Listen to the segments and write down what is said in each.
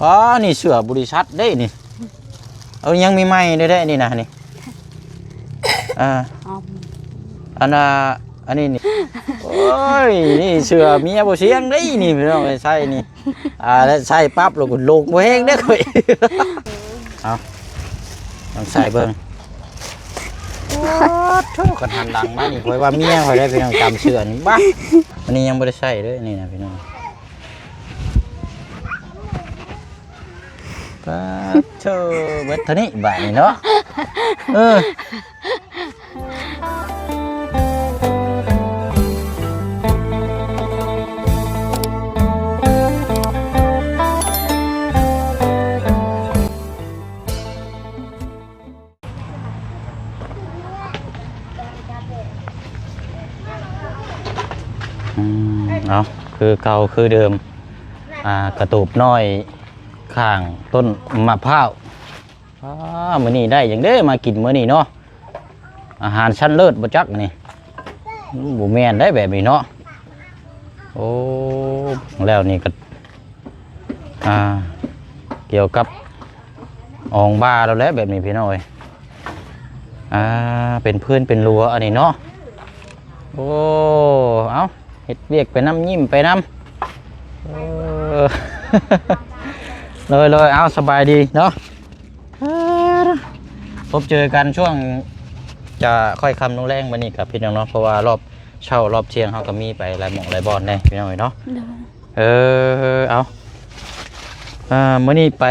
ອໍ ນີ້ເສື້ອບໍລິສັດເດ້ນີ້ ເອົາ ຍັງມີໃໝ່ເດ້ນີ້ນະນີ້ ອ່າ ອອມ ອັນນ່າ ອັນນີ້ນີ້ ໂອ້ຍ ນີ້ເສື້ອເມຍບໍ່ຊຽງເດ້ນີ້ ພີ່ນ້ອງເອີຍ ໃສ່ນີ້ ອ່າ ແລ້ວໃສ່ປັບແລ້ວກໍລົງບໍ່ແຮງເດ້ຂ້ອຍ ເອົາ ລອງໃສ່ເບິ່ງ ໂອ້ໂທ້ ຄັນຫັນຫຼັງມານີ້ ຂ້ອຍວ່າເມຍຂ້ອຍໄດ້ ພີ່ນ້ອງ ຈຳເສື້ອນີ້ ບາດ ອັນນີ້ຍັງບໍ່ໄດ້ໃສ່ເດ້ນີ້ນະ ພີ່ນ້ອງ. ປາດໂທ້ ເບິດເທົ່ານີ້ບາດນີ້ເນາະ ເອີ ອືມ ເອົາ ຄືເກົ່າຄືເດີມ ອ່າ ກະຕູບນ້ອຍຂ້າງຕົ້ນມະພ້າວ ອ້າ ມື້ນີ້ໄດ້ຫຍັງເດ້ມາກິນມື້ນີ້ເນາະ ອາຫານຊັ້ນເລີດບໍ່ຈັກນີ້ ບໍ່ແມ່ນໄດ໋ແບບນີ້ເນາະ ໂອ້ ແລ້ວນີ້ກໍ ອ່າ ກ່ຽວກັບອອງບ້າແລ້ວແຫຼະແບບນີ້ພີ່ນ້ອງເອີຍ ອ່າ ເປັນພື້ນເປັນລົວອັນນີ້ເນາະ ໂອ້ ເອົ້າ ເຮັດວຽກໄປນຳ ຍິ້ມໄປນຳ ເອີ ໂດຍໆ ເອົາ ສະບາຍດີເນາະ ພົບເຈີກັນຊ່ວງຈະຄ່ອຍຄ່ຳລົງແລງມື້ນີ້ກັບພີ່ນ້ອງເນາະ ເພາະວ່າລອບເຊົ້າລອບທ່ຽງເຮົາກໍມີໄປຫຼາຍໝ່ອງຫຼາຍບ່ອນແດ່ພີ່ນ້ອງເອີຍເນາະ ໂດຍ ເອີ ເອົາ ອ່າ ມື້ນີ້ໄປ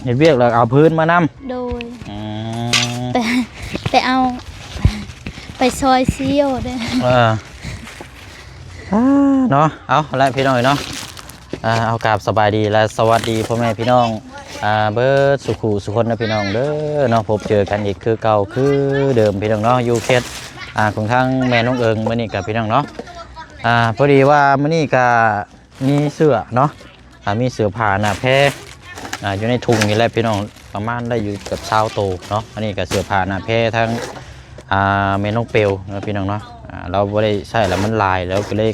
ເຮັດວຽກແລ້ວເອົາພື້ນມານຳ ໂດຍ ອືມ ໄປ ໄປເອົາ ໄປຊອຍຊີ້ເດີ ເອີ ອ່າ ເນາະ ເອົາລະພີ່ນ້ອງເນາະ ອ່າ ເອົາ ກາບສະບາຍດີ ແລະ ສະຫວັດດີພໍ່ແມ່ພີ່ນ້ອງ ອ່າ ເບິດສູ່ຄູ່ສູ່ຄົນເດີພີ່ນ້ອງເດີເນາະ ພົບເຈີກັນອີກຄືເກົ່າຄືເດີມພີ່ນ້ອງເນາະ ຢູ່ເຂດ ອ່າ ຂອງທາງແມ່ນ້ອງເອີງມື້ນີ້ກັບພີ່ນ້ອງເນາະ ອ່າ ພໍດີວ່າມື້ນີ້ກະມີເສື້ອເນາະ ອ່າ ມີເສື້ອຜ້າໜ້າແພ ອ່າ ຢູ່ໃນຖົງນີ້ແຫຼະພີ່ນ້ອງ ປະມານໄດ້ຢູ່ເກືອບຊາວໂຕເນາະ ອັນນີ້ກະເສື້ອຜ້າໜ້າແພທາງ ອ່າ ແມ່ນ້ອງເປວເນາະພີ່ນ້ອງເນາະ ອ່າ ລາວບໍ່ໄດ້ໃຊ້ແລ້ວມັນຫຼາຍ ລາວກໍເລີຍ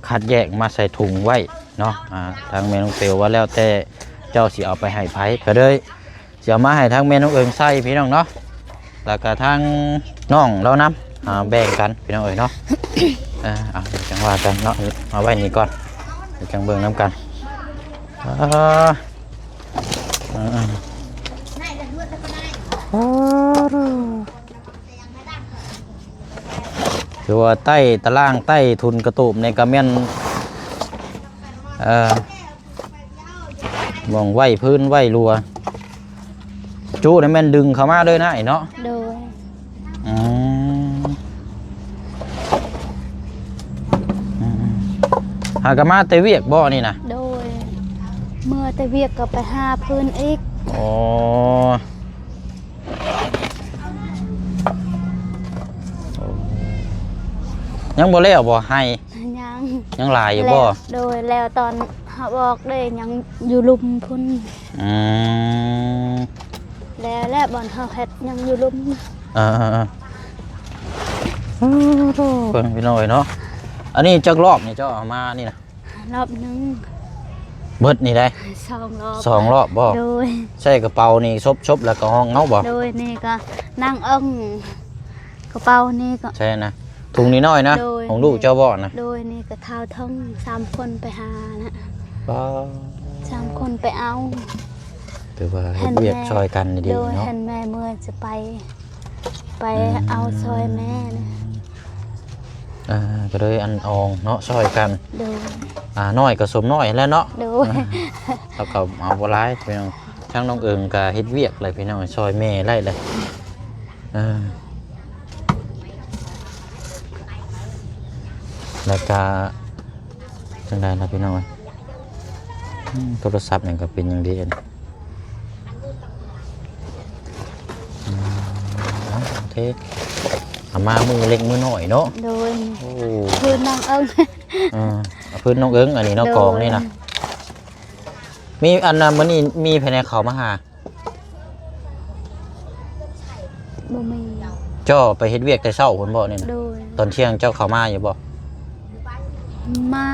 ຄັດແຍກມາໃສ່ຖົງໄວ້ເນາະ ອ່າ ທາງແມ່ນ້ອງເປວວ່າແລ້ວແຕ່ເຈົ້າຊິເອົາໄປໃຫ້ໃຜ ກໍເລີຍຊິເອົາມາໃຫ້ທາງແມ່ນ້ອງເອີງໃຊ້ພີ່ນ້ອງເນາະ ແລ້ວກໍທາງນ້ອງລາວນຳ ອ່າ ແບ່ງກັນພີ່ນ້ອງເອີຍເນາະ ເອີ ເອົາ ຈັ່ງວ່າກັນເນາະ ເອົາໄວ້ນີ້ກ່ອນ ຈັ່ງເບິ່ງນຳກັນ ອ່າ ອ່າ ອ່າ ຄືວ່າໃຕ້ຕາລ່າງໃຕ້ທຸນກະຕູບນີ້ກະແມ່ນ ເອີ ໝ່ອງໄວ້ພື້ນໄວ້ລົວ ຈຸນີ້ແມ່ນດຶງເຂົ້າມາເລີຍນະ ເນາະ ໂດຍ ອືມ ອືມ ຫາກະມາແຕ່ວຽກບໍ່ນີ້ນະ ໂດຍ ເມື່ອແຕ່ວຽກກໍໄປຫາພື້ນອີກ ອໍ ຍັງບໍ່ແລ້ວບໍ່ໄຮ່ ຍັງ ຍັງຫຼາຍຢູ່ບໍ່ ແລ້ວ ໂດຍ ແລ້ວຕອນເຮົາອອກເດ້ຍັງຢູ່ລຸ່ມພຸ້ນ ອືມ ແລ້ວ ແລ້ວບ່ອນເຮົາເຮັດຍັງຢູ່ລຸ່ມ ເອີໆໆ ໂອ້ໂທ້ ເບິ່ງພີ່ນ້ອງເອີຍເນາະ ອັນນີ້ຈັກລອບນີ້ເຈົ້າເອົາມານີ້ນະ ລອບໜຶ່ງ ເບິດນີ້ໄດ໋ ສອງລອບ ສອງລອບບໍ່ ໂດຍ ໃສ່ກະເປົານີ້ ສົບໆ ແລ້ວກໍຫ້ອງເອົາບໍ່ ໂດຍ ນີ້ກໍນັ່ງເອົງ ກະເປົານີ້ກໍ ໃຊ່ນະ ຖົງນ້ອຍໆ ນະ ໂດຍ ຂອງລູກເຈົ້າບໍ່ນະ ໂດຍ ນີ້ກໍທ້າວເທິງ ສາມຄົນໄປຫານະ ປ້າ ສາມຄົນໄປເອົາ ຖືວ່າເຮັດວຽກຊ່ອຍກັນດີໆ ໂດຍ ເນາະ ເຫັນແມ່ເມື່ອຈະໄປ ໄປ ອືມ ເອົາຊ່ອຍແມ່ນະ ອ່າ ກໍເລີຍອັນອອງເນາະ ຊ່ອຍກັນ ໂດຍ ອ່າ ນ້ອຍກໍສົມນ້ອຍແຫຼະເນາະ ໂດຍ ອ່າ ເຮົາກໍເອົາບໍ່ຫຼາຍພີ່ນ້ອງ ທາງນ້ອງເອີງກໍເຮັດວຽກແຫຼະພີ່ນ້ອງ ຊ່ອຍແມ່ໄດ້ແຫຼະ ອ່າ ແລ້ວກໍຈັ່ງໃດລະພີ່ນ້ອງເອີຍ ອືມ ໂທລະສັບຫຍັງກໍເປັນຫຍັງເດ ອືມ ເອົາ ໂອເຄ ເອົາມາມື້ເລັກມື້ນ້ອຍເນາະ ໂດຍ ໂອ້ ພື້ນນ້ອງເອີງ ເອີ ເອົາພື້ນນ້ອງເອີງ ອັນນີ້ເນາະ ໂດຍ ກອງນີ້ນະ ມີອັນນ່າ ມື້ນີ້ມີໃຜແດ່ເຂົ້າມາຫາ ບໍ່ມີ ເຈົ້າໄປເຮັດວຽກແຕ່ເຊົ້າພຸ້ນບໍ່ນີ້ນະ ໂດຍ ຕອນທ່ຽງເຈົ້າເຂົ້າມາຢູ່ບໍ່ ມາ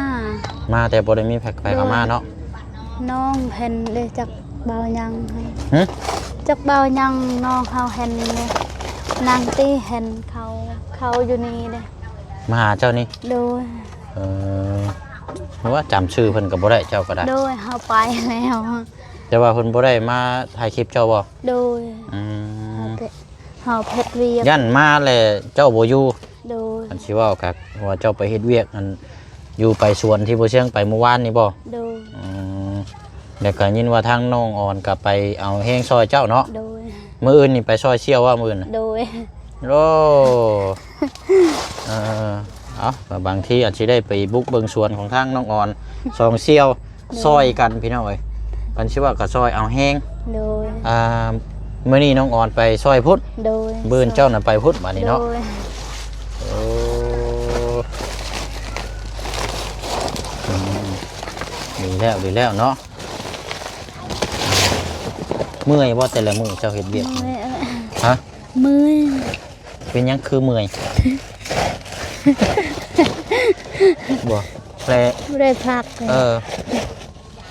ມາແຕ່ບໍ່ໄດ້ມີໃຜ ໃຜເຂົ້າມາເນາະ ໂດຍ ນ້ອງເຫັນເດ້ ຈັກເວົ້າຫຍັງ ຫຶ? ຈັກເວົ້າຫຍັງ ນ້ອງເຮົາເຫັນເດ້ ນາງຕິເຫັນເຂົາ ເຂົາຢູ່ນີ້ເດ້ ມາຫາເຈົ້ານີ້? ໂດຍ. ເອີ ວ່າຈຳຊື່ເພິ່ນກໍບໍ່ໄດ້ ເຈົ້າກໍໄດ້. ໂດຍ ເຮົາໄປແລ້ວ ແຕ່ວ່າເພິ່ນບໍ່ໄດ້ມາຖ່າຍຄລິບເຈົ້າບໍ່? ໂດຍ. ອືມ ເຮົາເຮັດວຽກ ຢ້ານມາແລ້ວເຈົ້າບໍ່ຢູ່. ໂດຍ. ຄັນຊິເວົ້າກໍວ່າເຈົ້າໄປເຮັດວຽກ ອັນ ຢູ່ໄປສວນທີ່ບໍ່ຊຽງໄປມື້ວານນີ້ບໍ່? ໂດຍ. ອືມ ແລ້ວກໍຍິນວ່າທາງນ້ອງອອນກໍໄປເອົາແຮງຊ່ອຍເຈົ້າເນາະ? ໂດຍ. ມື້ອື່ນນີ້ໄປຊ່ອຍສ່ຽວວ່າມື້ອື່ນນະ? ໂດຍ. ໂອ້ ເອີ ເອົາ ກໍບາງທີອາດຊິໄດ້ໄປບຸກເບິ່ງສວນຂອງທາງນ້ອງອອນ ສອງສ່ຽວ ໂດຍ ຊ່ອຍກັນພີ່ນ້ອງເອີຍ ຄັນຊິວ່າກໍຊ່ອຍເອົາແຮງ. ໂດຍ. ອ່າ ມື້ນີ້ນ້ອງອອນໄປຊ່ອຍພຸ້ນ? ໂດຍ. ມື້ອື່ນເຈົ້ານະໄປພຸ້ນບາດນີ້ເນາະ? ໂດຍ. ໂອ້ ອືມ ດີແລ້ວ ດີແລ້ວເນາະ. ເມື່ອຍບໍ່ແຕ່ລະມື້ເຈົ້າເຮັດວຽກ? ເມື່ອຍ. ຮະ? ເມື່ອຍ. ເປັນຫຍັງຄືເມື່ອຍ? ບໍ່ ແລະ ບໍ່ໄດ້ພັກເລີຍ. ເອີ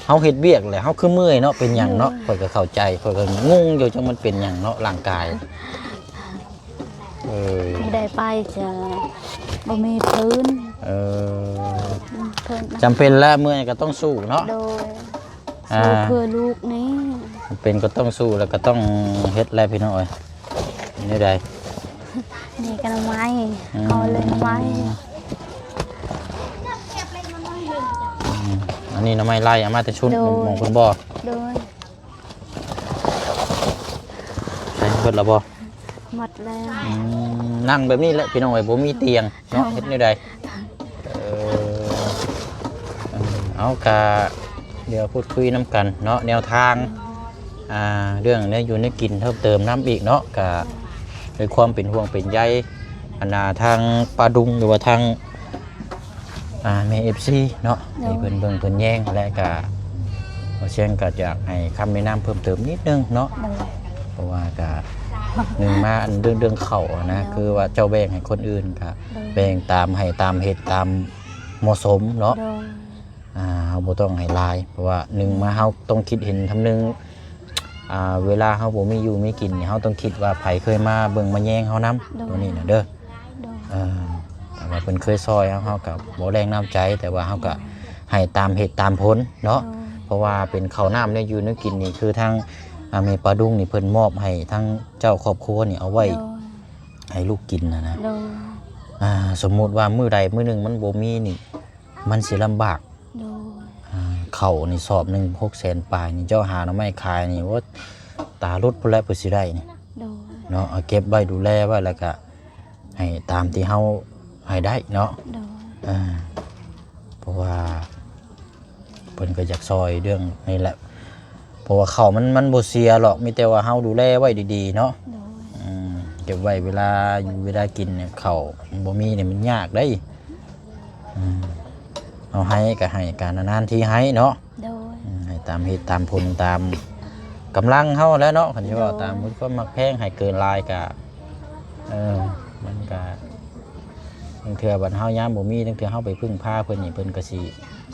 ເຮົາເຮັດວຽກແຫຼະ ເຮົາຄືເມື່ອຍເນາະ ເປັນຫຍັງເນາະ? ໂດຍ. ຂ້ອຍກໍເຂົ້າໃຈ ຂ້ອຍກໍງົງຢູ່ ຈັກມັນເປັນຫຍັງເນາະ ຮ່າງກາຍ. ເອີ ບໍ່ໄດ້ໄປຈະບໍ່ມີພື້ນ. ເອີ ອືມ ເພິ່ນ ຈຳເປັນແຫຼະ ເມື່ອຍກໍຕ້ອງສູ້ເນາະ. ໂດຍ. ອ່າ ສູ້ເພື່ອລູກນີ້ ຈຳເປັນກໍຕ້ອງສູ້ ແລ້ວກໍຕ້ອງເຮັດແຫຼະພີ່ນ້ອງເອີຍ. ແນວໃດ? ນີ້ກໍໜໍ່ໄມ້ ອືມ ເອົາເລີຍໜໍ່ໄມ້. ອືມ ອັນນີ້ໜໍ່ໄມ້ໄລ່ເອົາມາແຕ່ຊຸນ ໂດຍ ໝ່ອງເພິ່ນບໍ່? ໂດຍ. ໃຊ້ເບິດແລ້ວບໍ່? ໝົດແລ້ວ. ອືມ ນັ່ງແບບນີ້ແຫຼະພີ່ນ້ອງເອີຍ ບໍ່ມີຕຽງເນາະ ເຮັດແນວໃດ? ເອີ ເອົາ ກະດຽວພູດຄຸຍນຳກັນເນາະ ແນວທາງ ອ່າ ເລື່ອງແນວຢູ່ແນວກິນເພີ່ມເຕີມນຳອີກເນາະ ກະດ້ວຍຄວາມເປັນຫ່ວງເປັນໃຍ ອັນນ່າ ທາງປ້າດຸງ ຫຼືວ່າທາງ ອ່າ ແມ່ເອັຟຊີເນາະ ໂດຍ ໃຫ້ເພິ່ນເບິ່ງເພິ່ນແຍງ ແລະກະ ບໍ່ຊຽງກະຢາກໃຫ້ຄຳແນະນຳເພີ່ມເຕີມນິດໜຶ່ງເນາະ ໂດຍ ເພາະວ່າກະ ໜຶ່ງມາ ອັນເລື່ອງ ເລື່ອງເຂົ້າຫັ້ນນະ ໂດຍ ຄືວ່າເຈົ້າແບ່ງໃຫ້ຄົນອື່ນກະ ໂດຍ ແບ່ງຕາມ ໃຫ້ຕາມເຫດຕາມເໝາະສົມເນາະ ໂດຍ ອ່າ ເຮົາບໍ່ຕ້ອງໃຫ້ຫຼາຍ ເພາະວ່າໜຶ່ງມາເຮົາຕ້ອງຄິດເຫັນຄຳນຶງ ອ່າ ເວລາເຮົາບໍ່ມີຢູ່ມີກິນນີ້ ເຮົາຕ້ອງຄິດວ່າໃຜເຄີຍມາເບິ່ງມາແຍງເຮົານຳ ໂດຍ ຕົວນີ້ນະເດີ ໂດຍ ເອີ ຖ້າວ່າເພິ່ນເຄີຍຊ່ອຍເຮົາ ເຮົາກໍບໍ່ແລງນ້ຳໃຈ ແຕ່ວ່າເຮົາກໍໃຫ້ຕາມເຫດຕາມຜົນເນາະ ໂດຍ ເພາະວ່າເປັນເຂົ້ານ້ຳແນວຢູ່ແນວກິນນີ້ ຄືທາງ ອ່າ ແມ່ປ້າດຸງນີ້ເພິ່ນມອບໃຫ້ທາງເຈົ້າຄອບຄົວນີ້ເອົາໄວ້ ໂດຍ ໃຫ້ລູກກິນຫັ້ນນະ ໂດຍ ອ່າ ສົມມຸດວ່າມື້ໃດມື້ໜຶ່ງມັນບໍ່ມີນີ້ ມັນຊິລຳບາກ ໂດຍ ອ່າ ເຂົ້ານີ້ສອບໜຶ່ງຫົກແສນປາຍນີ້ ເຈົ້າຫາໜໍ່ໄມ້ຂາຍນີ້ ໂອ້ ຕາຫຼຸດພຸ້ນແຫຼະ ເພື່ອຊິໄດ້ນີ້ ໂດຍ ເນາະ ເອົາເກັບໄວ້ດູແລໄວ້ ແລ້ວກະໃຫ້ຕາມທີ່ເຮົາໃຫ້ໄດ້ເນາະ ໂດຍ ເອີ ເພາະວ່າເພິ່ນກໍຢາກຊ່ອຍເລື່ອງນີ້ແຫຼະ ເພາະວ່າເຂົ້າມັນ ມັນບໍ່ເສຍຫຼອກ ມີແຕ່ວ່າເຮົາດູແລໄວ້ດີໆເນາະ ໂດຍ ອືມ ເກັບໄວ້ເວລາຢູ່ເວລາກິນ ເຂົ້າບໍ່ມີນີ້ມັນຍາກເດ້ ອືມ ເຮົາໃຫ້ກໍໃຫ້ການນານໆທີໃຫ້ເນາະ ໂດຍ ອືມ ໃຫ້ຕາມເຫດຕາມຜົນ ຕາມກຳລັງເຮົາແຫຼະເນາະ ຄັນຊິເວົ້າ ໂດຍ ຕາມຄວາມມັກແພງ ໃຫ້ເກີນຫຼາຍກະ ເອີ ມັນກະ ບາງເທື່ອບັດເຮົາຍາມບໍ່ມີ ບາງເທື່ອເຮົາໄປເພິ່ງພາເພິ່ນນີ້ ເພິ່ນກະຊິ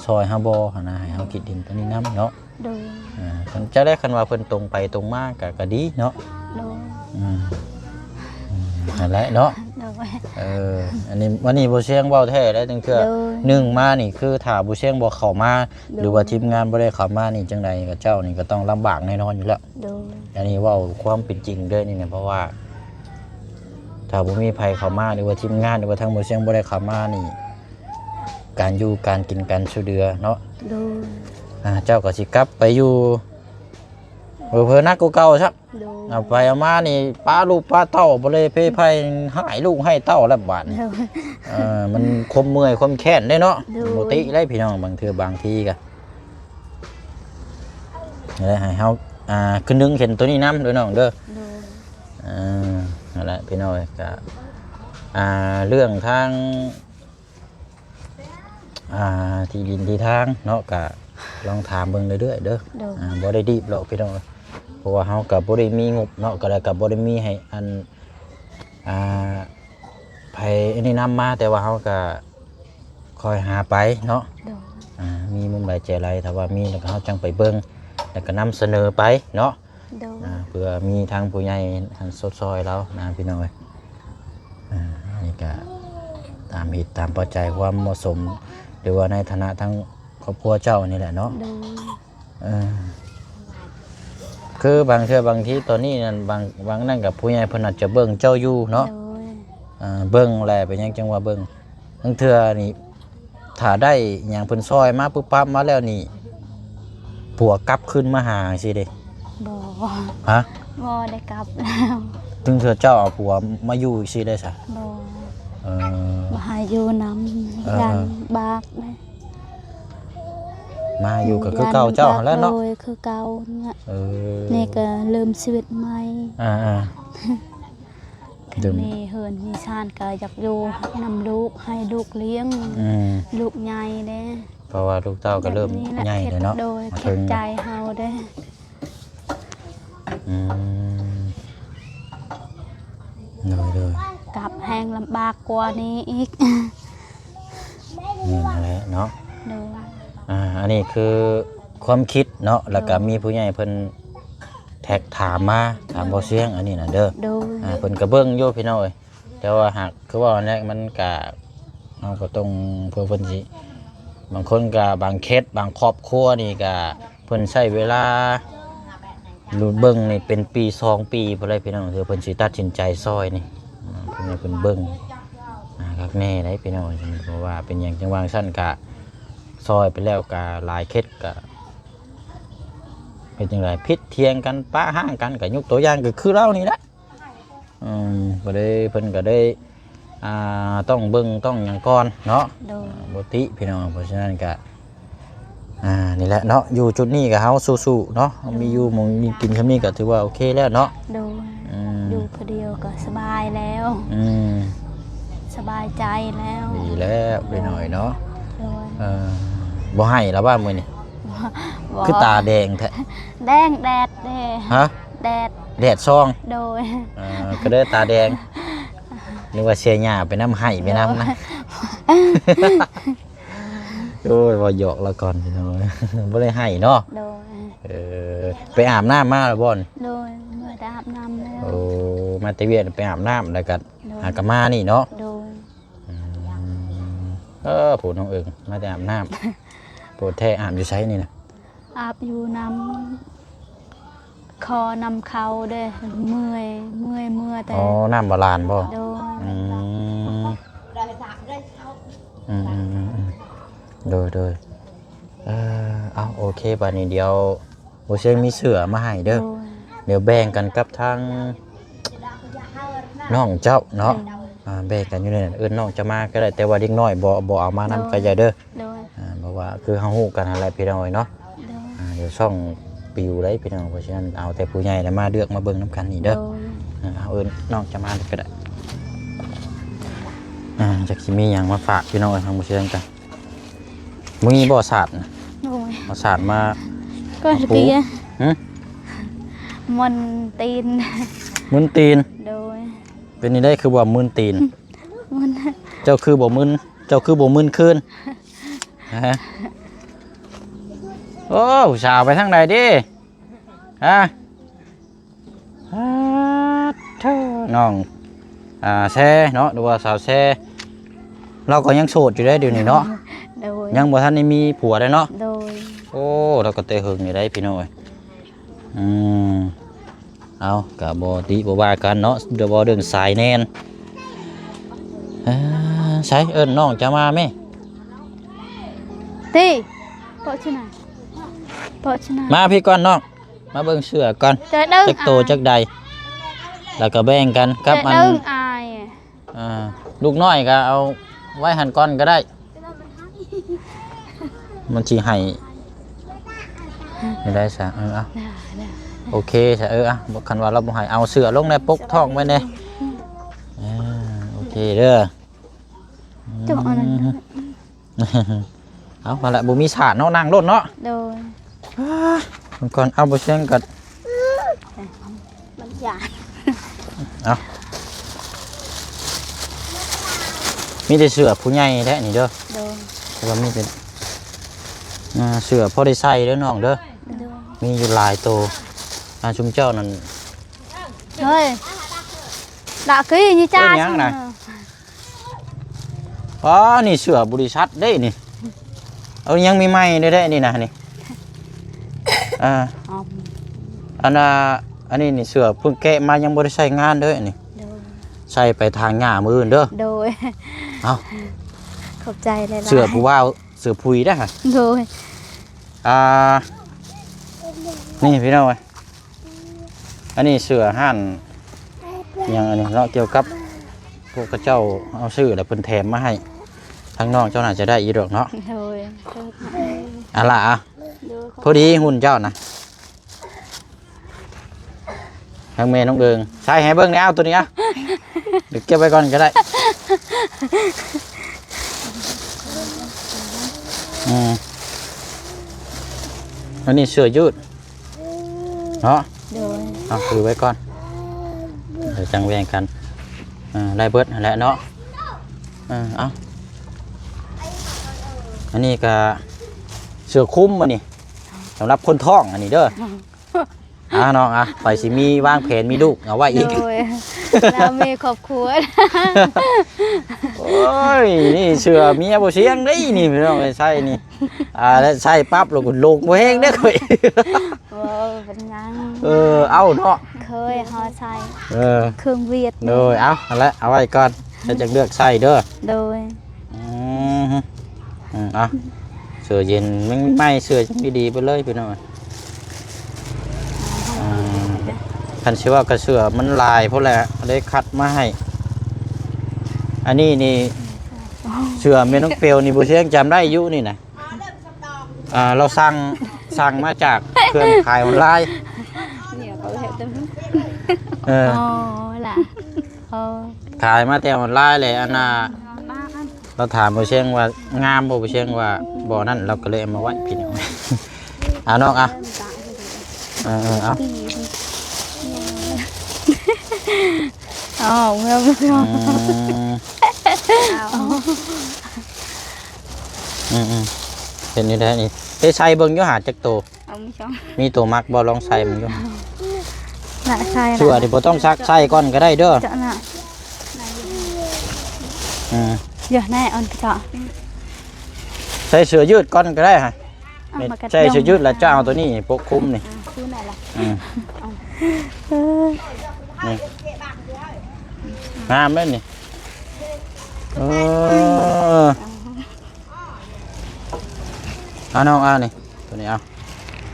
ຊ່ອຍເຮົາບໍ່ຫັ້ນນະ ໃຫ້ເຮົາຄິດເຫັນຕົວນີ້ນຳເນາະ ໂດຍ ອ່າ ຄັນ ຈັ່ງໃດ ຄັນວ່າເພິ່ນຕົງໄປຕົງມາກະ ກະດີເນາະ ໂດຍ ອືມ ອືມ ຫັ້ນແຫຼະເນາະ ໂດຍ ເອີ ອັນນີ້ ວັນນີ້ບໍ່ຊຽງເວົ້າແທ້ແລ້ວ ຈັ່ງເທື່ອ ໂດຍ ໜຶ່ງມານີ້ ຄືຖ້າບໍ່ຊຽງບໍ່ເຂົ້າມາ ໂດຍ ຫຼືວ່າທີມງານບໍ່ໄດ້ເຂົ້າມານີ້ ຈັ່ງໃດກໍເຈົ້ານີ້ກໍຕ້ອງລຳບາກແນ່ນອນຢູ່ແລ້ວ ໂດຍ ອັນນີ້ເວົ້າຄວາມເປັນຈິງເດີນີ້ນະ ເພາະວ່າຖ້າບໍ່ມີໃຜເຂົ້າມາ ຫຼືວ່າທີມງານ ຫຼືວ່າທາງບໍ່ຊຽງບໍ່ໄດ້ເຂົ້າມານີ້ ການຢູ່ການກິນ ການຊ່ວຍເຫຼືອເນາະ ໂດຍ ອ່າ ເຈົ້າກໍຊິກັບໄປຢູ່ ເຜີໆໜັກກວ່າເກົ່າຊ້ຳ ໂດຍ ເອົາໄປເອົາມານີ້ ປາລູກປາເຕົ້າບໍ່ເລເພໄພ ຮ້າຍລູກຮ້າຍເຕົ້າແລ້ວບາດນີ້ ໂດຍ ເອີ ມັນຄວາມເມື່ອຍຄວາມແຄ້ນເດ້ເນາະ ໂດຍ ບໍ່ຕິເດ້ພີ່ນ້ອງ ບາງເທື່ອບາງທີກະ ແລະໃຫ້ເຮົາ ອ່າ ຄະນຶງເຫັນໂຕນີ້ນຳເດີນ້ອງເດີ ໂດຍ ເອີ ນັ້ນແຫຼະພີ່ນ້ອງເອີຍ ກະ ອ່າ ເລື່ອງທາງ ອ່າ ທີ່ດິນທີ່ທາງເນາະ ກະລອງຖາມເບິ່ງເລື້ອຍໆເດີ ໂດຍ ອ່າ ບໍ່ໄດ້ດີບດອກພີ່ນ້ອງເອີຍ ເພາະວ່າເຮົາກະບໍ່ໄດ້ມີງົບເນາະ ກະ ແລ້ວກະບໍ່ໄດ້ມີໃຫ້ອັນ ອ່າ ໃຜອັນນີ້ນຳມາ ແຕ່ວ່າເຮົາກະຄ່ອຍຫາໄປເນາະ ໂດຍ ອ່າ ມີມຸມໃດແຈໃດ ຖ້າວ່າມີແລ້ວກໍເຮົາຈັ່ງໄປເບິ່ງ ແລ້ວກໍນຳສະເໜີໄປເນາະ. ໂດຍ ອ່າ ເພື່ອມີທາງຜູ້ໃຫຍ່ຫັ້ນຊົດຊ່ອຍລາວນະ ພີ່ນ້ອງເອີຍ. ອ່າ ອັນນີ້ກໍຕາມເຫດຕາມປັດໄຈ ຄວາມເໝາະສົມ ຫຼືວ່າໃນຖານະທາງຄອບຄົວເຈົ້ານີ້ແຫຼະເນາະ. ໂດຍ ເອີ ຄືບາງເທື່ອບາງທີຕອນນີ້ນັ້ນ ບາງ ບາງນັ້ນກໍຜູ້ໃຫຍ່ເພິ່ນອາດຈະເບິ່ງເຈົ້າຢູ່ເນາະ. ໂດຍ ອ່າ ເບິ່ງແຫຼະ ເປັນຫຍັງຈັ່ງວ່າເບິ່ງ ບາງເທື່ອນີ້ ຖ້າໄດ້ຫຍັງເພິ່ນຊ່ອຍມາປຶບປັບມາແລ້ວນີ້ ຜົວກັບຄືນມາຫາຈັ່ງຊີ້ເດ້? ບໍ່ ຮະ? ບໍ່ໄດ້ກັບແລ້ວ. ເຖິງເທື່ອເຈົ້າເອົາຜົວມາຢູ່ຈັ່ງຊີ້ໄດ້ຊະ? ບໍ່ ເອີ ບໍ່ໃຫ້ຢູ່ນຳ ເອີ ຢ້ານລຳບາກເດ້. ມາຢູ່ກໍຄືເກົ່າເຈົ້າຫັ້ນແຫຼະເນາະ. ໂດຍ ຄືເກົ່ານັ້ນແຫຼະ. ເອີ ນີ້ກໍເລີ່ມຊີວິດໃໝ່. ອ່າໆ ເລີ່ມ ມີເຮືອນມີຊານກໍຢາກຢູ່ນຳລູກ ໃຫ້ລູກລ້ຽງ ອືມ ລູກໃຫຍ່ເດ້ ເພາະວ່າລູກເຕົ້າກໍເລີ່ມໃຫຍ່ແລ້ວເນາະ. ໂດຍ ມາເຖິງ ເຈັບໃຈເຮົາເດ້. ອືມ ໂດຍໆ ກັບແຮງລຳບາກກວ່ານີ້ອີກ. ແມ່ນແຫຼະເນາະ. ໂດຍ ອ່າ ອັນນີ້ຄືຄວາມຄິດເນາະ ແລ້ວກໍ ໂດຍ ມີຜູ້ໃຫຍ່ເພິ່ນແທັກຖາມມາ ຖາມ ໂດຍ ບໍ່ສຽງອັນນີ້ນະເດີ. ໂດຍ ອ່າ ເພິ່ນກໍເບິ່ງຢູ່ພີ່ນ້ອງເອີຍ ແຕ່ວ່າຫາກຄືເວົ້າແຫຼະ ມັນກະ ເຮົາກໍຕ້ອງ ເພື່ອເພິ່ນຊິ ບາງຄົນກະ ບາງເຂດ ບາງຄອບຄົວນີ້ກະ ເພິ່ນໃຊ້ເວລາ ເບິ່ງນີ້ເປັນປີສອງປີພຸ້ນແຫຼະພີ່ນ້ອງ ເພື່ອເພິ່ນຊິຕັດສິນໃຈຊ່ອຍນີ້. ເພິ່ນໃຫ້ເພິ່ນເບິ່ງ ອ່າ ຄັກແນ່ໄດ໋ພີ່ນ້ອງ ເພາະວ່າເປັນຫຍັງຈັ່ງວ່າຊັ້ນ ກະຊ່ອຍໄປແລ້ວກະຫຼາຍເຂດກະ ເຮັດຈັ່ງໃດ ຜິດຖຽງກັນ ປະຮ້າງກັນ ກະຍົກຕົວຢ່າງກໍຄືລາວນີ້ແຫຼະ. ອືມ ກໍໄດ້ ເພິ່ນກໍໄດ້ ອ່າ ຕ້ອງເບິ່ງຕ້ອງຫຍັງກ່ອນເນາະ. ໂດຍ ອ່າ ບໍ່ຕິພີ່ນ້ອງ ເພາະສະນັ້ນກະ ອ່າ ນີ້ແຫຼະເນາະ ຢູ່ຈຸດນີ້ກໍເຮົາສູ້ໆເນາະ ເຮົາມີຢູ່ ໂດຍ ໝ່ອງມີກິນສ່ຳນີ້ກໍຖືວ່າໂອເຄແລ້ວເນາະ. ໂດຍ ອືມ ຢູ່ຜູ້ດຽວກໍສະບາຍແລ້ວ. ອືມ ສະບາຍໃຈແລ້ວ. ດີແລ້ວ ໂດຍ ພີ່ນ້ອງເນາະ. ໂດຍ ເອີ ບໍ່ໄຫ້ລະວ່າມື້ນີ້? ບໍ່ ຄືຕາແດງແທ້? ແດງແດດເດ້. ຮະ? ແດດ ແດດສ່ອງ. ໂດຍ ເອີ ກໍເລີຍຕາແດງ. ນຶກວ່າເສຍຫຍ້າໄປນຳ ໄຫ້ໄປນຳນະ. ໂດຍ ໂອ້ຍ ເວົ້າຫຍອກລາວກ່ອນພີ່ນ້ອງ ບໍ່ໄດ້ໄຫ້ເນາະ. ໂດຍ ເອີ ໄປອາບນ້ຳມາແລ້ວບໍ່? ໂດຍ ມາແຕ່ອາບນ້ຳແລ້ວ. ໂອ້ ມາແຕ່ວຽກໄປອາບນ້ຳ ແລ້ວກໍ ໂດຍ ຫາກໍມານີ້ເນາະ. ໂດຍ ອືມ ເອີ ຜູ້ນ້ອງເອີງ ມາແຕ່ອາບນ້ຳ. ໂພດແທ້ ອາບຢູ່ໃສນີ້ນະ? ອາບຢູ່ນຳ ຂໍນຳເຂົາເດ້ ເມື່ອຍ ເມື່ອຍ ເມື່ອແຕ່ ອໍ ນ້ຳບາດານບໍ່? ໂດຍ ອືມ ອືມໆໆໆ ໂດຍໆ ເອີ ເອົາ ໂອເຄ ບາດນີ້ດຽວ ບໍ່ເຊີງມີເສື້ອມາໃຫ້ເດີ. ໂດຍ ດຽວແບ່ງກັນກັບທາງນ້ອງເຈົ້າເນາະ. ໂດຍ ອ່າ ແບ່ງກັນຢູ່ໃນນັ້ນ ເອີ້ນນ້ອງຈະມາກໍໄດ້ ແຕ່ວ່າເດັກນ້ອຍບໍ່ ບໍ່ເອົາມານຳ ໂດຍ ກໍຢ່າເດີ. ໂດຍ ອ່າ ເພາະວ່າຄືເຮົາຮູ້ກັນຫັ້ນແຫຼະພີ່ນ້ອງເອີຍເນາະ. ໂດຍ ອ່າ ດຽວຊ່ອງປິວໄດ໋ພີ່ນ້ອງ ເພາະສະນັ້ນເອົາແຕ່ຜູ້ໃຫຍ່ລະມາເລືອກມາເບິ່ງນຳກັນນີ້ເດີ. ໂດຍ ອ່າ ເອົາເອີ້ນນ້ອງຈະມາກໍໄດ້. ອ່າ ຈັກຊິມີຫຍັງມາຝາກພີ່ນ້ອງເອີຍ ທາງບໍ່ເຊື່ອກັນ. ບໍ່ມີບໍ່ສາດນະ? ໂດຍ ເອົາສາດມາ ກໍ ມາປູ ເກຍ ຫຶ? ມຶນຕີນ ມຶນຕີນ. ໂດຍ ເປັນນີ້ໄດ້ຄືວ່າມຶນຕີນ? ມຶນ ເຈົ້າຄືບໍ່ມຶນ ເຈົ້າຄືບໍ່ມຶນຄືນ? ຮະ? ໂອ້ ຜູ້ສາວໄປທາງໃດເດ? ຮະ? ປາດໂທ້ ນ້ອງ ອ່າ ແຊເນາະ ຫຼືວ່າສາວແຊ ລາວກໍຍັງໂສດຢູ່ເດ້ດຽວນີ້ເນາະ. ໂດຍ ຍັງບໍ່ທັນໄດ້ມີຜົວເດ້ເນາະ. ໂດຍ ໂອ້ ລາວກໍແຕ່ເຫິງຢູ່ໄດ໋ພີ່ນ້ອງເອີຍ. ອືມ ເອົາ ກໍບໍ່ຕິບໍ່ວ່າກັນເນາະ ເວົ້າເລື່ອງສາຍແນນ. ເອີ ໃສ ເອີ້ນນ້ອງຈະມາແມ່. ຕິ ເພາະຊະນັ້ນ ເພາະຊະນັ້ນ ມາພີ້ກ່ອນນ້ອງ. ມາເບິ່ງເສື້ອກ່ອນ ຈັກໂຕຈັກໃດ ແລ້ວກໍແບ່ງກັນກັບອັນ ອ່າ ລູກນ້ອຍກໍເອົາໄວ້ຫັ້ນກ່ອນກໍໄດ້ ມັນຊິໃຫ້ ໄດ້ຊະ. ເອີ ເອົາ ໂອເຄຊະ. ເອີ ອ່ະ ຄັນວ່າລາວບໍ່ໃຫ້ ເອົາເສື້ອລົງແດ່ ປົກທ້ອງໄວ້ແດ່. ເອີ ໂອເຄເດີ ເຈົ້າເອົານັ້ນ ເອົາ ຫັ້ນແຫຼະ ບໍ່ມີສາດເນາະ ນັ່ງໂລດເນາະ. ໂດຍ ອ່າ ເບິ່ງກ່ອນ ເອົາ ບໍ່ຊຽງກໍ ມັນຢ້ານ ເອົາ ມີແຕ່ເສື້ອຜູ້ໃຫຍ່ແທ້ນີ້ເດີ. ໂດຍ ແຕ່ວ່າມີແຕ່ ອ່າ ເສື້ອພໍໄດ້ໃສ່ເດີນ້ອງເດີ ໂດຍ ມີຢູ່ຫຼາຍໂຕ. ອ່າ ຊຸມເຈົ້ານັ້ນ ເຮີ້ຍ ລະກີ້ນີ້ຈ້າ ເອີ້ນຫຍັງນະ? ອໍ ນີ້ເສື້ອບໍລິສັດເດ້ນີ້ ເອົາ ຍັງໃໝ່ໆເດ້ນີ້ນະນີ້. ອ່າ ອໍ ອັນນ່າ ອັນນີ້ນີ້ເສື້ອເພິ່ງແກະມາ ຍັງບໍ່ໄດ້ໃຊ້ງານເດີນີ້ ໂດຍ ໃສ່ໄປຖາງຫຍ້າມື້ອື່ນເດີ ໂດຍ. ເອົ້າ ຂອບໃຈຫຼາຍໆ ເສື້ອຜູ້ບ່າວ ເສື້ອຜຸຍເດ້ ໂດຍ. ອ່າ ນີ້ພີ່ນ້ອງເອີຍ ອັນນີ້ເສື້ອຮ້ານຫຍັງອັນນີ້ເນາະ ກ່ຽວກັບພວກເຂົາເຈົ້າເອົາຊື້ແລ້ວເພິ່ນແຖມມາໃຫ້ ທາງນ້ອງເຈົ້າໜ້າຈະໄດ້ຢູ່ດອກເນາະ ໂດຍ. ເອົາລະ ໂດຍ ພໍດີຫຸ່ນເຈົ້ານະ ທາງແມ່ນ້ອງເອີງ ໃສ່ໃຫ້ເບິ່ງແດ່ ເອົາໂຕນີ້ ເອົາ ດຽວເກັບໄວ້ກ່ອນກໍໄດ້. ອືມ ອັນນີ້ເສື້ອຍືດເນາະ ໂດຍ. ເອົາ ຖືໄວ້ກ່ອນ ດຽວຈັ່ງແບ່ງກັນ ເອີ ໄດ້ເບິດຫັ້ນແຫຼະເນາະ ເອີ. ເອົາ ອັນນີ້ກະເສື້ອຄຸມ ອັນນີ້ສຳລັບຄົນທ້ອງ ອັນນີ້ເດີ. ອ່າ ນ້ອງ ອ່າ ໄປຊິມີວາງແຜນມີລູກເອົາໄວ້ອີກ ໂດຍ ແລ້ວມີຄອບຄົວ ໂອ້ຍ ນີ້ເສື້ອເມຍບໍ່ຊຽງເດ້ນີ້ ພີ່ນ້ອງເອີຍ ໃສ່ນີ້ ອ່າ ແລ້ວໃສ່ປັບແລ້ວກໍລົງບໍ່ແຮງເດ້ຂ້ອຍ ໂອ້ ເປັນຫຍັງ ເອີ ເອົາເນາະ ເຄີຍເຮົາໃສ່ ເອີ ເຄື່ອງຫວຽດ ໂດຍ. ເອົາ ຫັ້ນແຫຼະ ເອົາໄວ້ກ່ອນ ແລ້ວຈັ່ງເລືອກໃສ່ເດີ ໂດຍ. ອືມ ອືມ ເອົາ ເສື້ອເຢັນ ຍັງໃໝ່ ເສື້ອຍັງດີໆໄປເລີຍພີ່ນ້ອງ. ອືມ ຄັນຊິເວົ້າກະເສື້ອມັນຫຼາຍພຸ້ນແຫຼະ ເລີຍຄັດມາໃຫ້. ອັນນີ້ນີ້ ເສື້ອແມ່ນ້ອງເປວນີ້ ບໍ່ຊຽງຈຳໄດ້ຢູ່ນີ້ນະ. ອ່າ ລາວສັ່ງ ສັ່ງມາຈາກເຄື່ອງຂາຍອອນລາຍ ດຽວເຂົາເຮັດ ເອີ ອໍ ລະ ອໍ ຂາຍມາແຕ່ອອນລາຍແຫຼະ ອັນນ່າ ລາວຖາມບໍ່ຊຽງວ່າງາມບໍ່ ບໍ່ຊຽງວ່າບໍ່ນັ້ນ ລາວກໍເລີຍເອົາມາໄວ້ພີ່ນ້ອງ. ອ່າ ນ້ອງ ອ່າ ເອີ ເອີ ເອົາ ອໍ ເມື່ອ ເມື່ອ ອືມ ເມື່ອ ອືມ ເຫັນຢູ່ໄດ໋ນີ້ ໄດ້ໃສ່ເບິ່ງຢູ່ຫາຈັກໂຕ ເອົາ ມີສອງ ມີໂຕມັກບໍ່ ລອງໃສ່ເບິ່ງຢູ່ ນະ ໃສ່ ເສື້ອນີ້ບໍ່ຕ້ອງຊັກ ໃສ່ກ່ອນກໍໄດ້ເດີ ເຈາະນະ ອືມ ເຍາະແນ່ ອ່ອນເຈາະ ໃສ່ເສື້ອຍືດກ່ອນກໍໄດ້ຫະ ເອົາ ໃສ່ເສື້ອຍືດແລ້ວເຈົ້າເອົາໂຕນີ້ປົກຄຸມນີ້ ອືມ ອືມ ເອີ ນີ້ ງາມເດ້ນີ້ ເອີ ເອົານ້ອງ ເອົານີ້ ໂຕນີ້ ເອົາ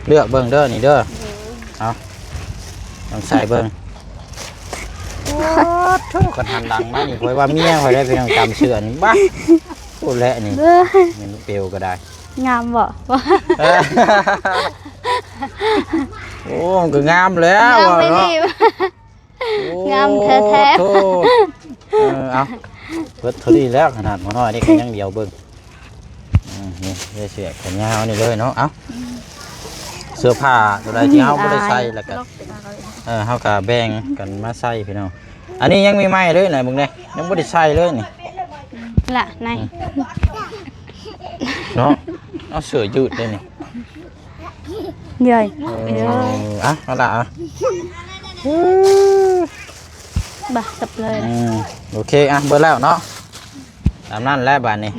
ເລືອກເບິ່ງເດີນີ້ເດີ ໂດຍ ເອົາ ລອງໃສ່ເບິ່ງ. ໂອ້ໂທ້ ຄັນຫັນຫຼັງມານີ້ ຂ້ອຍວ່າເມຍຂ້ອຍໄດ້ໄປນຳກຳເສື້ອນີ້ ບ້າ ໂອ້ ແລະນີ້ ເອີ ແມ່ນເປວກໍໄດ້ ງາມບໍ່? ໂອ້ ມັນກໍງາມແລ້ວ ງາມໄປ ເນາະ ນີ້ ໂອ້ ງາມແທ້ໆ ໂອ້ໂທ້ ເອີ ເອົາ ເບິດເທົ່ານີ້ແລ້ວ ຂະໜາດໝໍນ້ອຍນີ້ກໍຍັງຫຼຽວເບິ່ງ ອືມ ນີ້ ເສື້ອແຂນຍາວນີ້ເລີຍເນາະ ເອົ້າ ເສື້ອຜ້າຕົວໃດທີ່ເຮົາບໍ່ໄດ້ໃສ່ ແລ້ວກໍ ເອີ ເຮົາກໍແບ່ງກັນມາໃສ່ພີ່ນ້ອງ. ອັນນີ້ຍັງໃໝ່ໆເລີຍນະ ເບິ່ງແດ່ ຍັງບໍ່ໄດ້ໃສ່ເລີຍນີ້ ລະ ໃນ ອືມ ເນາະ ເອົາເສື້ອຍືດເດ້ນີ້ ເອີ ເອີ ອ່ະ ເອົາລະ ອ່ະ ບາດ ຈັບເລີຍ ອືມ ໂອເຄ ອ່ະ ເບິດແລ້ວເນາະ ຕາມນັ້ນແຫຼະບາດນີ້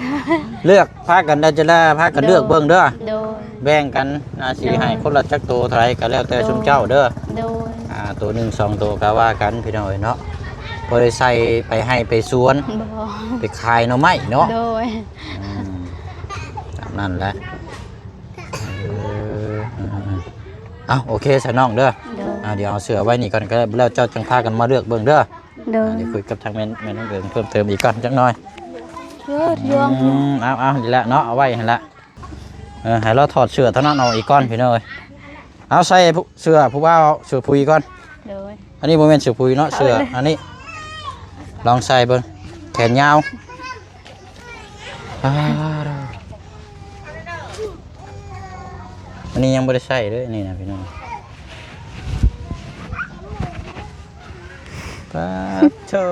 ເລືອກ ພາກັນໄດ້ ຈະລະ ພາກັນເລືອກເບິ່ງເດີ ໂດຍ ແບ່ງກັນ ໜ້າທີ່ໃຫ້ຄົນລະຈັກໂຕເທົ່າໃດກໍແລ້ວແຕ່ຊຸມເຈົ້າເດີ ໂດຍ ອ່າ ໂຕໜຶ່ງສອງໂຕກໍວ່າກັນພີ່ນ້ອງເອີຍເນາະ ບໍ່ໄດ້ໃສ່ໄປໄຮ່ໄປສວນ ບໍ່ ໄປຂາຍໜໍ່ໄມ້ເນາະ ໂດຍ ອືມ ຕາມນັ້ນແຫຼະ ເອີ ເອົ້າ ໂອເຄຊະນ້ອງເດີ ໂດຍ ອ່າ ດຽວເອົາເສື້ອໄວ້ນີ້ກ່ອນກໍໄດ້ ແລ້ວເຈົ້າຈັ່ງພາກັນມາເລືອກເບິ່ງເດີ ໂດຍ ອ່າ ດຽວຄຸຍກັບທາງແມ່ ແມ່ນ້ອງເອີງເພີ່ມເຕີມອີກກ່ອນຈັກໜ່ອຍ ເອີ ອືມ ເອົາ ເອົາ ນີ້ແຫຼະເນາະ ເອົາໄວ້ຫັ້ນລະ ເອີ ໃຫ້ລາວຖອດເສື້ອເທົ່ານັ້ນອອກອີກກ່ອນພີ່ນ້ອງເອີຍ ເອົາໃສ່ເສື້ອຜູ້ບ່າວ ເສື້ອຜຸຍກ່ອນ ໂດຍ ອັນນີ້ບໍ່ແມ່ນເສື້ອຜຸຍເນາະ ເອົາເລີຍ ເສື້ອອັນນີ້ ລອງໃສ່ເບິ່ງ ແຂນຍາວ ອ່າ ອັນນີ້ຍັງບໍ່ໄດ້ໃສ່ເດ້ ອັນນີ້ນະພີ່ນ້ອງ ປາດໂທ້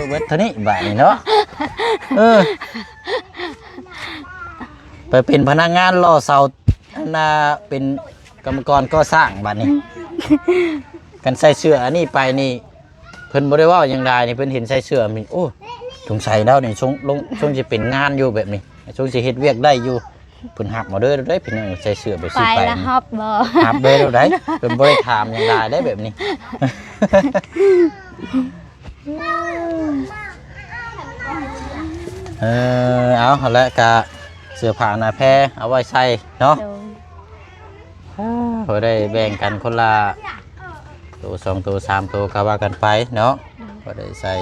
ເບິດເທົ່ານີ້ບາດນີ້ເນາະ ເອີ ໄປເປັນພະນັກງານຫຼໍ່ເສົາ ນາເປັນກຳມະກອນກໍ່ສ້າງບາດນີ້. ຄັນໃສ່ເສື້ອອັນນີ້ໄປນີ້ ເພິ່ນບໍ່ໄດ້ເວົ້າຫຍັງຫຼາຍນີ້ ເພິ່ນເຫັນໃສ່ເສື້ອນີ້ ໂອ້ ສົງໄສລາວນີ້ຊົງ ລົງ ຊົງຊິເປັນງານຢູ່ແບບນີ້ ຊົງຊິເຮັດວຽກໄດ້ຢູ່. ເພິ່ນຮັບເອົາເດີ ເດີພີ່ນ້ອງ ໃສ່ເສື້ອແບບຊີ້ໄປ ໄປລະຮັບບໍ່? ຮັບເດີ ເດີ ເພິ່ນບໍ່ໄດ້ຖາມຫຍັງຫຼາຍເດ້ແບບນີ້. ເອີ ເອົາ ຫັ້ນແຫຼະ ກະເສື້ອຜ້າໜ້າແພເອົາໄວ້ໃສ່ເນາະ ໂດຍ ພໍໄດ້ແບ່ງກັນຄົນລະໂຕ ສອງໂຕ ສາມໂຕ ກະວ່າກັນໄປເນາະ ໂດຍ ພໍໄດ້ໃສ່.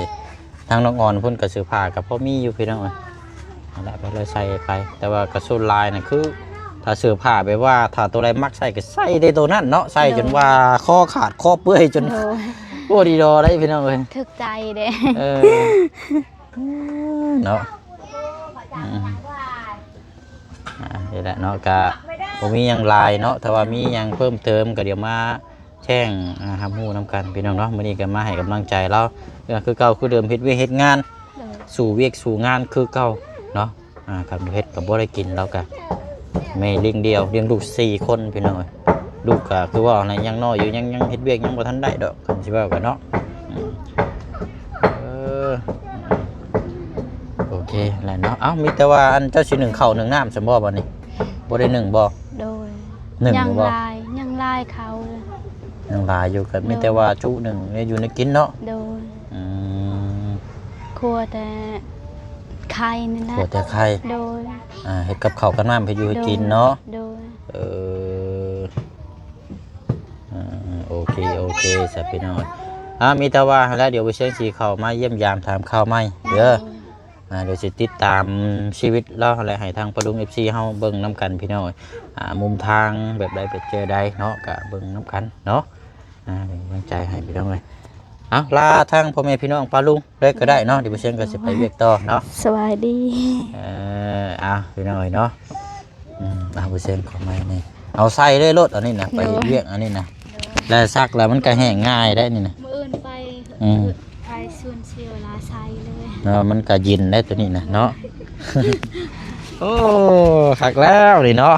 ທາງນ້ອງອອນພຸ້ນກະເສື້ອຜ້າກະພໍມີຢູ່ພີ່ນ້ອງເອີຍ ຫັ້ນແຫຼະ ພໍໄດ້ໃສ່ໄປ. ແຕ່ວ່າກະສ່ວນຫຼາຍນະ ຄືຖ້າເສື້ອຜ້າແບບວ່າ ຖ້າໂຕໃດມັກໃສ່ກະໃສ່ແຕ່ໂຕນັ້ນເນາະ ໃສ່ຈົນວ່າຄໍຂາດຄໍເປື່ອຍຈົນ ໂດຍ ໂອ້ ດີດໍໄດ້ພີ່ນ້ອງເອີຍ ຖືກໃຈເດ້ ເອີ ເນາະ ອືມ ອ່າ ນີ້ແຫຼະເນາະ ກະບໍ່ມີຫຍັງຫຼາຍເນາະ ຖ້າວ່າມີຫຍັງເພີ່ມເຕີມກະດຽວມາແຈ້ງ ອ່າ ຮັບຮູ້ນຳກັນພີ່ນ້ອງເນາະ. ມື້ນີ້ກະມາໃຫ້ກຳລັງໃຈລາວ ກະຄືເກົ່າຄືເດີມ ເຮັດວຽກເຮັດງານ ໂດຍ ສູ້ວຽກສູ້ງານຄືເກົ່າເນາະ. ອ່າ ຄັນບໍ່ເຮັດກະບໍ່ໄດ້ກິນ ລາວກະແມ່ລ້ຽງດຽວ ລ້ຽງລູກສີ່ຄົນພີ່ນ້ອງເອີຍ. ລູກກະຄືວ່າຫັ້ນແຫຼະ ຍັງນ້ອຍຢູ່ ຍັງ ຍັງເຮັດວຽກຍັງບໍ່ທັນໄດ້ດອກ ຄັນຊິເວົ້າກະເນາະ ອືມ ເອີ ໂອເຄແຫຼະເນາະ. ເອົ້າ ມີແຕ່ວ່າອັນເຈົ້າຊິໜຶ້ງເຂົ້າໜຶ້ງນ້ຳຊັ້ນບໍ່ບາດນີ້ ບໍ່ໄດ້ໜຶ້ງບໍ່? ໂດຍ ໜຶ້ງຢູ່ບໍ່? ຍັງຫຼາຍ ຍັງຫຼາຍເຂົ້າເລີຍ ຍັງຫຼາຍຢູ່ ກະມີແຕ່ວ່າຈຸໜຶ້ງແນວຢູ່ແນວກິນເນາະ ໂດຍ ອືມ ຄົວແຕ່ໄຂ່ນີ້ແຫຼະ ຄົວແຕ່ໄຂ່ ໂດຍ ອ່າ ເຮັດກັບເຂົ້າກັບນ້ຳ ເຮັດຢູ່ເຮັດກິນເນາະ ໂດຍ ເອີ ອ່າ ໂອເຄ ໂອເຄ ຊະພີ່ນ້ອງ ອ່າ ມີແຕ່ວ່າຫັ້ນແຫຼະ ດຽວບໍ່ຊຽງຊິເຂົ້າມາຢ້ຽມຢາມຖາມຂ່າວໃໝ່ເດີ ໂດຍ ອ່າ ດຽວຊິຕິດຕາມຊີວິດລາວຫັ້ນແຫຼະ ໃຫ້ທາງປ້າລຸງ ເອັຟຊີ ເຮົາເບິ່ງນຳກັນພີ່ນ້ອງ ອ່າ ມຸມທາງແບບໃດແບບໃດເນາະ ກະເບິ່ງນຳກັນເນາະ ອ່າ ເປັນກຳລັງໃຈໃຫ້ພີ່ນ້ອງເອີຍ. ເອົາ ລາທາງພໍ່ແມ່ພີ່ນ້ອງປ້າລຸງເລີຍກະໄດ້ເນາະ ດຽວບໍ່ຊຽງກະຊິໄປວຽກຕໍ່ເນາະ ສະບາຍດີ ເອີ ເອົາ ພີ່ນ້ອງເອີຍເນາະ ອືມ ເອົາ ບໍ່ຊຽງຂໍໄມ້ນີ້ ເອົາໃສ່ເລີຍໂລດ ອັນນີ້ນະ ໄປເຮັດວຽກອັນນີ້ນະ ແລ້ວຊັກແລ້ວມັນກະແຫ້ງງ່າຍໄດ໋ນີ້ນະ ມື້ອື່ນໄປ ອືມ ໄປສວນເຊວລາໃສ່ເລີຍເນາະ ມັນກະເຢັນໄດ໋ໂຕນີ້ນະເນາະ ໂອ້ ຄັກແລ້ວນີ້ເນາະ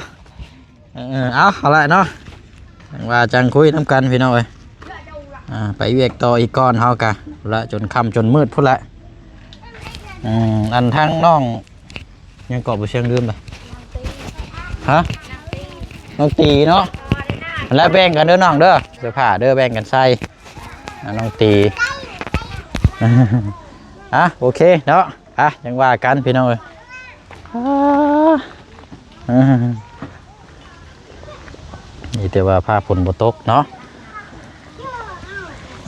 ເອີ ເອົາ ເອົາລະເນາະ ຈັ່ງວ່າຈັ່ງຄຸຍນຳກັນພີ່ນ້ອງເອີຍ ອ່າ ໄປວຽກຕໍ່ອີກກ່ອນ ເຮົາກະລະຈົນຄ່ຳຈົນມືດພຸ້ນແຫຼະ ອືມ ອັນທາງນ້ອງ ຍັງເກາະບໍ່ຊຽງລືມລະ ຮະ ນ້ອງຕີເນາະ ແລ້ວແບ່ງກັນເດີນ້ອງເດີ ເສື້ອຜ້າເດີ ແບ່ງກັນໃສ່ ອ່າ ນ້ອງຕີ ອ່ະ ໂອເຄເນາະ ອ່ະ ຍັງວ່າກັນພີ່ນ້ອງເອີຍ ອ່າ ມີແຕ່ວ່າຟ້າຝົນບໍ່ຕົກເນາະ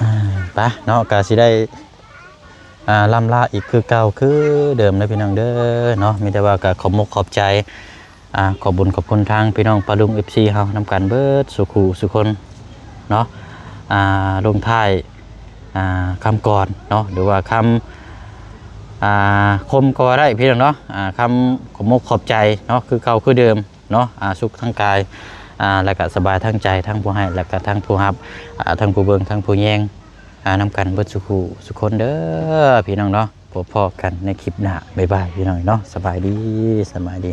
ອ່າ ໄປເນາະ ກະຊິໄດ້ ອ່າ ລ່ຳລາອີກຄືເກົ່າຄືເດີມເດີພີ່ນ້ອງເດີເນາະ ມີແຕ່ວ່າກະຂອບມຸກຂອບໃຈ ອ່າ ຂອບບຸນຂອບຄຸນທາງພີ່ນ້ອງປ້າລຸງ ເອັຟຊີ ເຮົານຳກັນເບິດສູ່ຄູ່ສູ່ຄົນເນາະ ອ່າ ລົງທ້າຍ ອ່າ ຄຳກ່ອນເນາະ ຫຼືວ່າຄຳ ອ່າ ຄົມກໍວ່າໄດ້ພີ່ນ້ອງເນາະ ອ່າ ຄຳຂອບມຸກຂອບໃຈເນາະ ຄືເກົ່າຄືເດີມເນາະ ອ່າ ສຸກທາງກາຍ ອ່າ ແລະກະສະບາຍທາງໃຈ ທັງຜູ້ໃຫ້ ແລະກະທັງຜູ້ຮັບ ອ່າ ທັງຜູ້ເບິ່ງ ທັງຜູ້ແຍງ ອ່າ ນຳກັນເບິດສູ່ຄູ່ສູ່ຄົນເດີພີ່ນ້ອງເນາະ ພົບພໍ້ກັນໃນຄລິບໜ້າ ບາຍບາຍພີ່ນ້ອງເນາະ ສະບາຍດີ ສະບາຍດີ.